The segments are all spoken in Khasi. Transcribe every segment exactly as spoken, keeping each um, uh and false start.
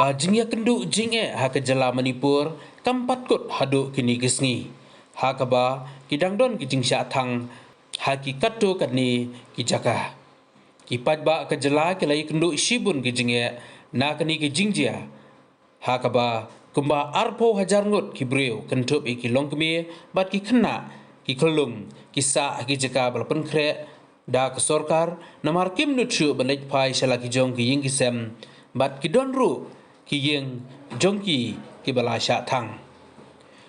Ka jingïakynduh jingeh ha ka jylla Manipur kam pat kut haduh kine ki sngi, ha kaba ki dang don ki jingshah thang ha ki katto katne ki jaka. Ki paidbah ka jylla ki la ïakynduh shibun ki jingeh na kine ki jingjia, ha kaba kumba arphew hajar ngut ki briew, kynthup ïa ki longkmie bad ki khynnah, ki khyllung, ki sah ha ki jaka ba la pynkhreh da ka sorkar, namar kim nud shuh ban leit phai sha la ki jong ki ïing ki sem, bad ki don ruh ki ïing jong ki kiba la shah thang.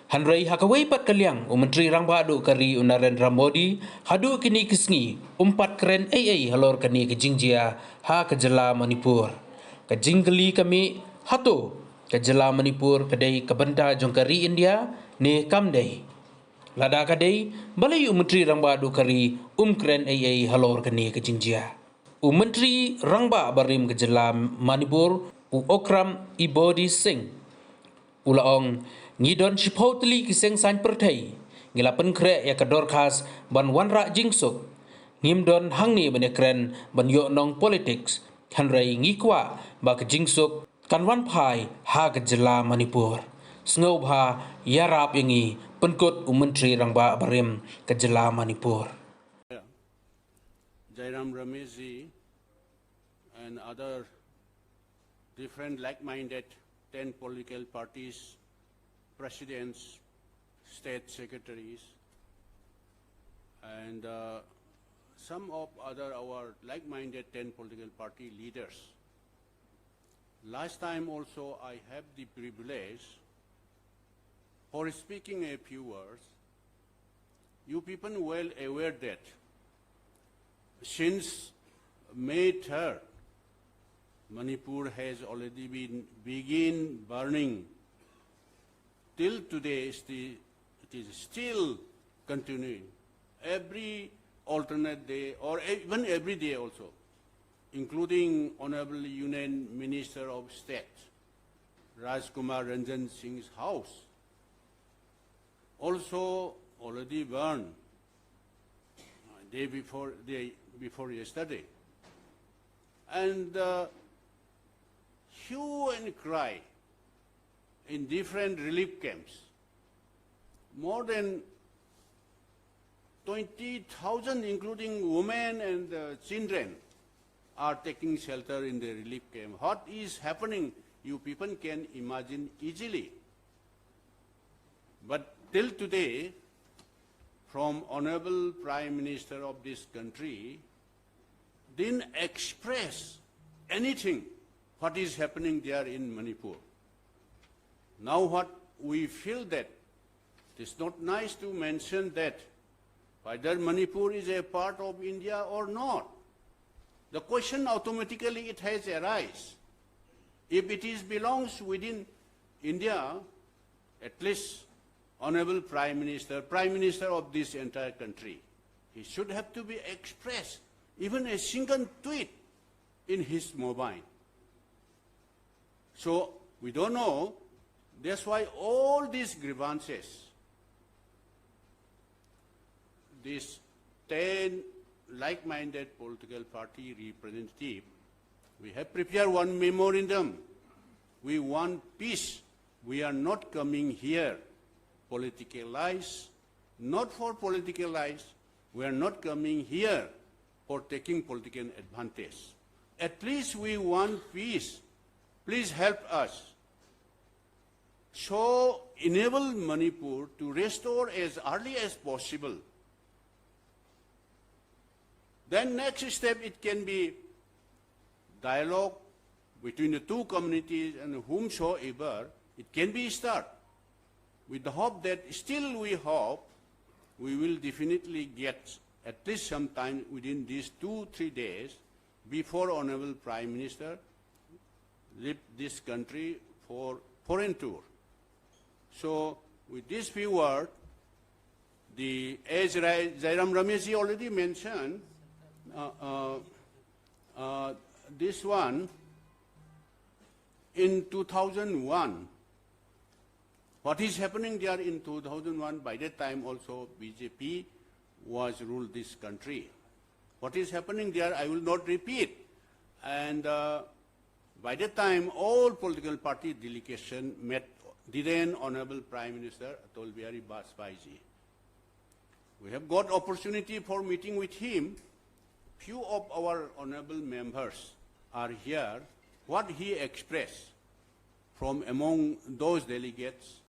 Hynrei ha kawei pat ka liang, u Myntri Rangbah duh ka ri, u Narendra Modi, haduh kine ki sngi um pat kren ei ei halor kane ka jingjia ha ka jylla Manipur. Ka jingkylli ka mih, hato ka jylla Manipur ka dei ka bynta jong ka ri India ne kam dei? Lada ka dei, balei u Myntri Rangbah duh ka ri um kren ei ei halor kane ka jingjia? U Myntri Rangbah barim ka jylla Manipur, u Okram Ibobi Singh, u la ong, ngi don shiphew tylli ki seng saiñ pyrthei, ngi la pynkhreh ïa ka dorkhas ban wanrah jingsuk. Ngim don hangne ban ïakren ban ïoh nong politics, hynrei ngi kwah ba ka jingsuk kan wan phai ha ka jylla Manipur. Sngewbha ïarap ïa ngi, pynkut u Myntri Rangbah barim ka jylla Manipur. Jairam Ramesh ji and other different like-minded ten political parties, presidents, state secretaries, and uh, some of other our like-minded ten political party leaders. Last time also I have the privilege for speaking a few words. You people well aware that since May third, Manipur has already been begin burning. Till today, it is still continuing. Every alternate day or even every day also, including Honorable Union Minister of State, Rajkumar Ranjan Singh's house, also already burned, uh, day before, day before yesterday. And uh, hue and cry in different relief camps. More than twenty thousand, including women and uh, children, are taking shelter in the relief camp. What is happening, you people can imagine easily. But till today, from Honorable Prime Minister of this country, didn't express anything what is happening there in Manipur. Now what we feel that it is not nice to mention that whether Manipur is a part of India or not. The question automatically it has arise. If it is belongs within India, at least Honorable Prime Minister, Prime Minister of this entire country, he should have to be expressed even a single tweet in his mobile. So we don't know. That's why all these grievances, these ten like-minded political party representative, we have prepared one memorandum. We want peace. We are not coming here politicalize, not for politicalize. We are not coming here for taking political advantage. At least we want peace. Please help us. So enable Manipur to restore as early as possible. Then next step, it can be dialogue between the two communities and whomsoever, it can be start. With the hope that still we hope we will definitely get at least some time within these two, three days before Honorable Prime Minister leave this country for foreign tour. So with this few words, the, as Rai-, Jairam Ramesh ji already mentioned, uh, uh, uh, this one in two thousand one, what is happening there in two thousand one, by that time also B J P was ruled this country. What is happening there, I will not repeat. And uh, By that time, all political party delegation met the then Honorable Prime Minister Atal Bihari Vajpayee ji. We have got opportunity for meeting with him. Few of our honorable members are here. What he expressed from among those delegates